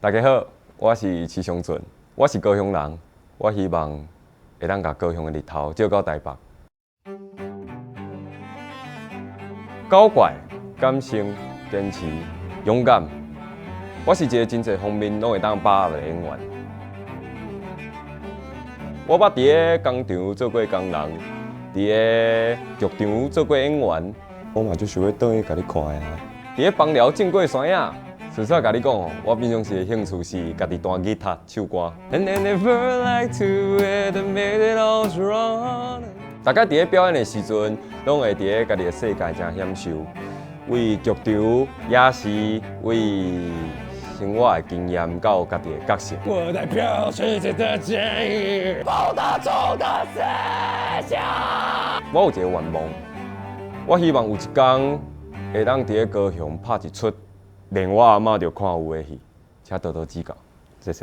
大家好，我是徐尚俊，我是高雄人，我希望會當共高雄的日頭照到台北。狡怪、感性、堅持、勇敢，我是一个真濟方面攏會當把握的演員。我捌佇咧工廠做過工人，佇咧劇場做過演員，我嘛足想欲轉去共你看的啊。佇咧枋寮種過山仔。順煞共你講哦，我平常時的興趣是家己彈吉他、唱歌。And I never like to admit it I was wrong。大家佇咧表演的時陣，攏會佇咧家己的世界誠享受，為劇場，也是為生活的經驗，佮有家己的角色。我代表世界的正義，報大眾的思想。我有一個願望，我希望有一工會當佇咧高雄拍一齣連我阿嬤著看有的戲，請多多指教，謝謝。